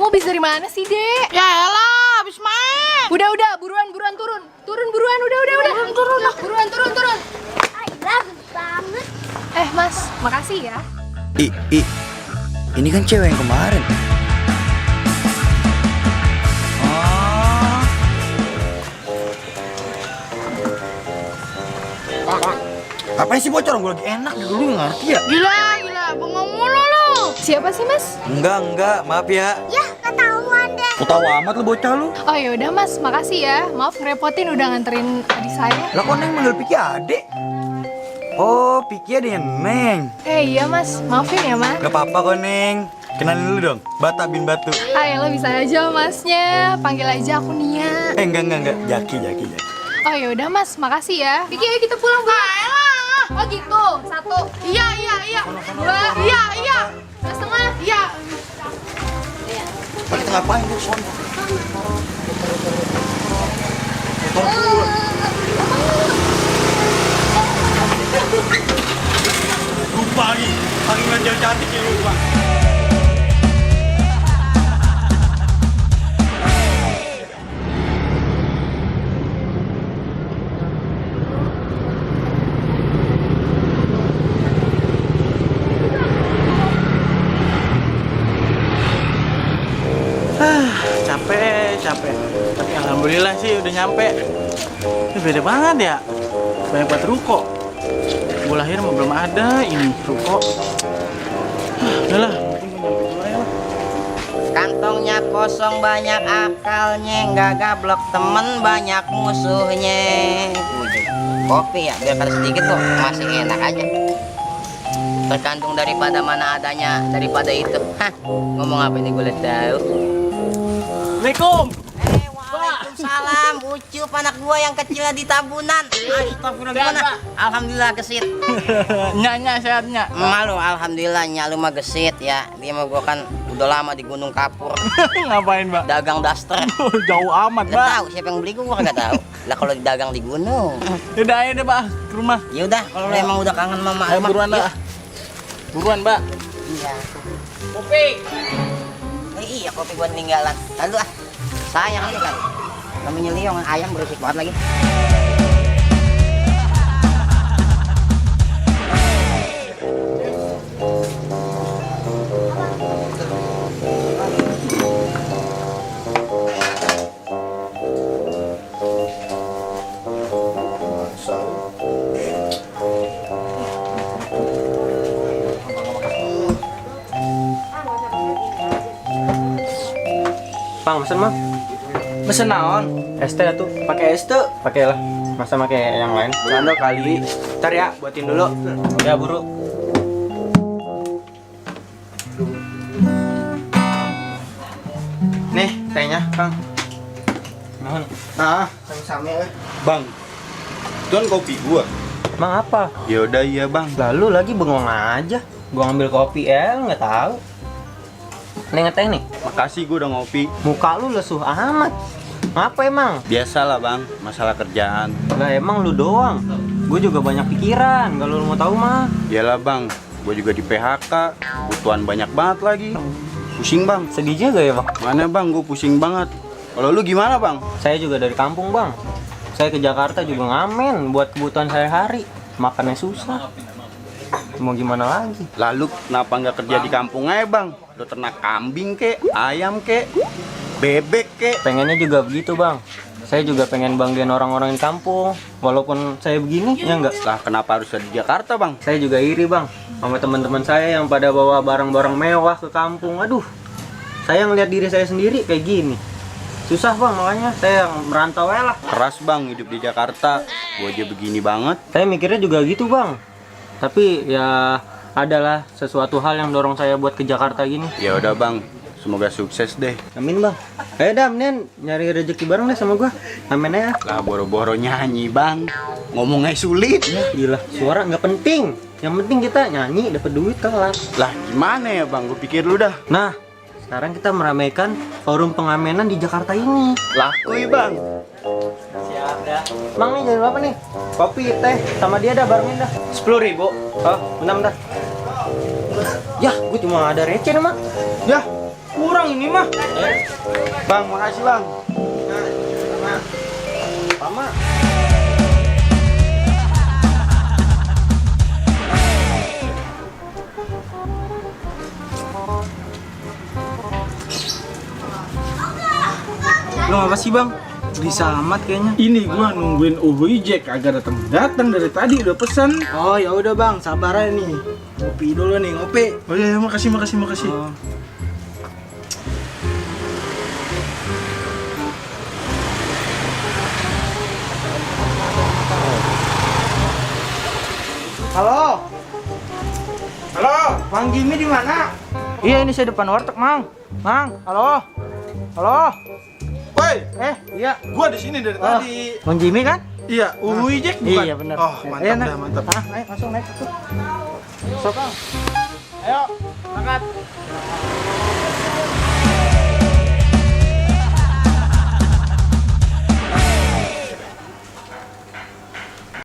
Kamu habis dari mana sih, Dek? Ya elah, habis main. Udah, buruan turun. Turun buruan, udah. Turun. Turun. Bagus banget. Mas, makasih ya. Ini kan cewek yang kemarin. Apaan sih bocor? Gue lagi enak, dulu ngerti ya? Gila, bengong mulu lu. Siapa sih, Mas? Enggak, maaf ya. Ya, ketahuan deh. Kok tahu amat lu bocah lu? Oh yaudah, Mas, makasih ya. Maaf ngerepotin udah nganterin adik saya. Lah kok Neng manggil Piki adek? Oh, Piki adeknya Neng. Iya, Mas. Maafin ya, Mas. Gak apa-apa kok Neng. Kenalin dulu dong, Bata bin Batu. Lo bisa aja Masnya. Panggil aja aku Nia. Enggak. Jaki. Oh yaudah, Mas, makasih ya. Piki, ayo kita pulang. Oh gitu. 1. Iya. 2. Iya. 2,5. Iya. Kita ngapain tuh sono? Lupa lagi, panggilan cewek cantik ya lupa. Capek. Tapi alhamdulillah sih udah nyampe. Ini beda banget ya. Banyak banget ruko. Gue lahir mah belum ada ini ruko. Udahlah. Kantongnya kosong banyak akalnya, nggak gablok temen banyak musuhnya. Kopi ya, biar kada sedikit kok masih enak aja. Tergantung daripada mana adanya daripada itu. Ngomong apa ini gue liat tahu. Assalamualaikum. Waalaikumsalam. Ucup anak gua yang kecil di tabunan. Astagfirullah, gimana? Alhamdulillah gesit. Nyak sehatnya. Malu alhamdulillah nyak lu mah gesit ya. Dia mah gua kan udah lama di Gunung Kapur. Ngapain, Mbak? Dagang daster. Jauh amat, Nggak Mbak. tahu siapa yang beli gua nggak tahu. Lah kalau dagang di gunung. Yaudah ayo deh, Mbak, ke rumah. Ya udah kalau lu emang udah kangen mama. Ayo buruan, Mbak. Buruan, Mbak. Iya. Kopi. Iya kopi buat tinggalan. Lalu sayang lu kan. Namanya liong ayam berisik banget lagi. Bang, pesen bang. Pesen naon? Es teh tuh. Pakai es tuh. Pakai lah. Masa pakai yang lain? Canda kali. Ntar ya, buatin dulu. Ya buru. Nih, tehnya, Kang. Mohon. Nah, Sama-sama ya. Bang, itu kan kopi gua. Bang apa? Yaudah iya bang. Lalu lagi bengong aja. Gua ngambil kopi nggak tahu. Nih ngeteh nih. Makasih gua udah ngopi. Muka lu lesuh amat. Ngapa emang? Biasalah bang, masalah kerjaan. Lah emang lu doang. Gue juga banyak pikiran. Kalau lu mau tahu mah. Iyalah bang, gua juga di PHK. Kebutuhan banyak banget lagi. Pusing bang. Sedih juga ya bang. Mana bang, gua pusing banget. Kalau lu gimana bang? Saya juga dari kampung bang. Saya ke Jakarta juga ngamen buat kebutuhan sehari-hari. Makannya susah. Mau gimana lagi? Lalu kenapa nggak kerja di kampung aja bang? Udah ternak kambing kek, ayam kek, bebek kek. Pengennya juga begitu bang. Saya juga pengen banggain orang-orang di kampung. Walaupun saya begini, ya enggak. Lah kenapa harus ada di Jakarta bang? Saya juga iri bang sama teman-teman saya yang pada bawa barang-barang mewah ke kampung. Aduh, saya ngeliat diri saya sendiri kayak gini. Susah bang, makanya saya merantau lah. Keras bang hidup di Jakarta. Gua aja begini banget. Saya mikirnya juga gitu bang. Tapi ya adalah sesuatu hal yang dorong saya buat ke Jakarta gini. Ya udah bang, semoga sukses deh. Amin bang. Ayo dah, mendingan nyari rezeki bareng deh sama gua. Amin ya. Lah boro-boro nyanyi bang, ngomongnya sulit. Gila, suara nggak penting. Yang penting kita nyanyi dapat duit kelar. Lah gimana ya bang, gue pikir lu dah. Nah, sekarang kita meramaikan forum pengamenan di Jakarta ini. Lakuin bang. Siap dah. Bang nih jadi apa nih? Kopi, teh, sama dia dah barengin dah. 10.000. Oh, bentar. Yah, gue cuma ada receh nih mak. Ya, kurang ini mah. Bang, makasih bang. Sama. Lo apa sih bang? Bisa amat kayaknya. Ini gua nungguin Uhuy Jack agak datang dari tadi udah pesan. Oh ya udah bang, sabar aja nih. Ngopi dulu nih, ngopi. Oh iya, makasih. Oh. Halo. Halo, Bang Jimmy di mana? Iya, ini saya depan warteg, Mang. Mang, halo. Halo. Woi, Iya. gua di sini dari tadi. Bang Jimmy kan? Iya, Uhuy Jack bukan? Iya, benar. Oh, mantap Nak. dah, mantap. Naik, langsung naik. Sok, Bang. Ayo, angkat.